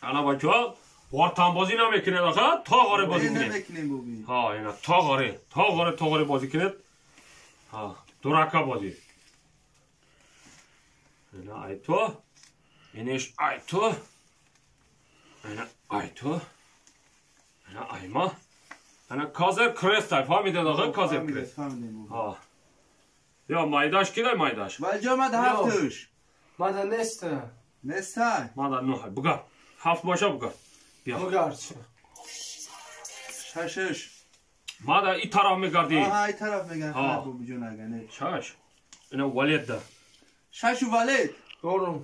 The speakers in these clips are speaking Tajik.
Ана бача, вартан бозӣ намекунед аха, тоғоре бозӣ кунед. Намекунем бобӣ. Ҳа, ина тоғоре, тоғоре, тоғоре бозӣ кунед. Ҳа, дурака бозӣ. Ина ай ту. Инеш ай ту. Ина ай ту. Ина ай ма. Ана козер крест ай, фаҳмидед аха, козер крест. Фаҳмидем бобӣ. Ҳа. Я майдаш кидай майдаш? Валҷо мад ҳафтуш. Мада неста. Нестай. Мада нӯҳ. Бугар. Ҳафт боша бугар. Бия. Бугар чӣ? Шашш. Мада и тараф мегардӣ. Аҳа, и тараф мегардӣ. Ҳа. Бобӣ ҷон ага не. Шаш. Ина валет да. Шашу валет. Дорум.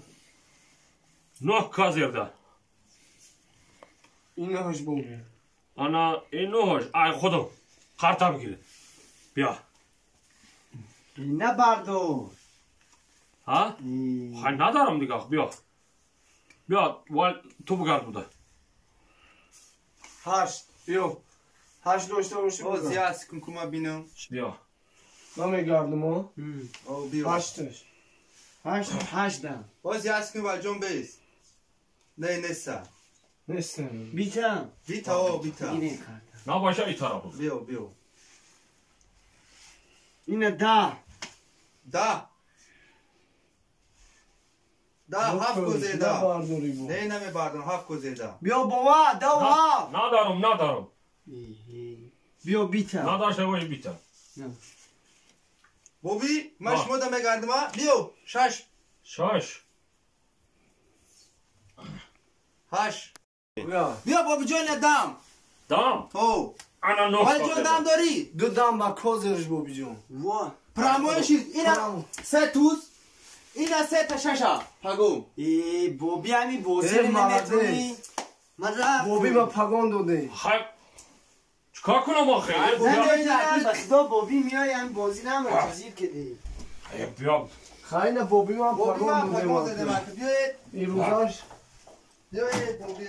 Нӯҳ козер да. Инаҳаш бобӣ. Ана ин нӯҳаш. Ай худам. Қарта бигиред. Бия. На бардор. Ҳа? Хай надорам дига, биё. Биё, вал ту бугард буда. Ҳашт. Биё. Ҳашт дошта бошӣ. О, зиёд кун кума бинам. Биё. Намегардам, о? О, биё. Ҳашташ. Ҳашт, ҳаштам. О, зиёд кун валҷон бес. Не, неста. Нестам. Битам. Бита, о, бита. Ине карта. Набоша и тараф. Биё, биё. Ина да. Да. Да, ҳафт козе да. Набардорӣ бо. Не, намебардорам, ҳафт козе да. Биё бова, да ҳафт. Надорам, надорам. Биё бита. Надошта боши бита. Бобӣ, ман шумо да мегардам, а? Биё, шаш. Шаш. Ҳашт. Биё. Биё, бобӣ ҷон, я дам. Дам. О. Ана нӯҳ Валҷон козер дам да. дорӣ? Ду дам ба козерш бобӣ ҷон. Во. Прамоиши, ина се туз, ина се та шаша. Пагон. Э, боби ҳами бозӣ Э, наметонӣ. молодец. Ман рафтам. Бобӣ ба пагон доде. Хай чикор кунам охе? Не, Биё. не, ба худо боби меои ҳами бозӣ намеҷазир киди. Биё. Хай на бобӣ ман Бобӣ пагон ман пагон доде. задем, ака. Биёед. Ин рӯзаш Биёед, бобӣ.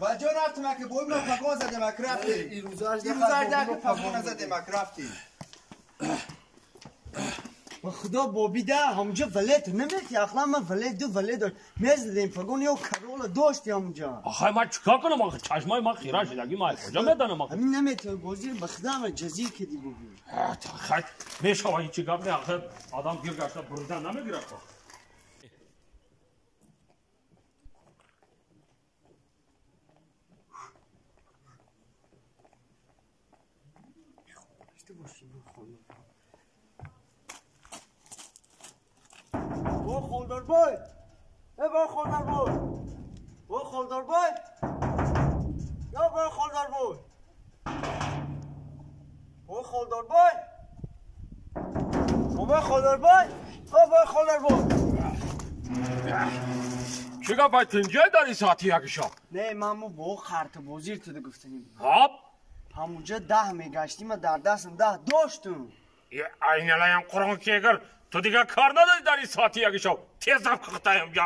Валҷон рафтам, ака, бобӣ ман пагон задем, ака, рафтем. ин рӯзаш Ин рӯзаш да, ака, пагон назадем, ака, рафтем. Ба худо боби да ҳамунҷо валет намети ақлан ман валет ду валет дошт мезадем пагон ё карола дошти ҳамунҷо. Ахай ман чикор кунам охе? Чашмои ман хира шудагӣ ман куҷо медонам охе? Ҳамин наметавон бозиро ба худо ҳама ҷазир киди боби. Хай мешава ҳечи гап не охе, одам гир гашта буридан намегирад. Бо холдорбой. Э бо холдорбой. Бо холдорбой. Я бо холдорбой. Бо холдорбой. Бо холдорбой. О бо холдорбой. Чӣ гап ай тинҷай дар ин соати яки шаб? Не, ман мо бо қарта бозир туда гуфтанем. Ҳап. Ҳамунҷо даҳ мегаштим, ман дар дастам даҳ доштум. Айналаям Қуръон ки эгар ту дигар кор надорӣ дар ин соати яки шаб. Тезам кухтаям ҷа.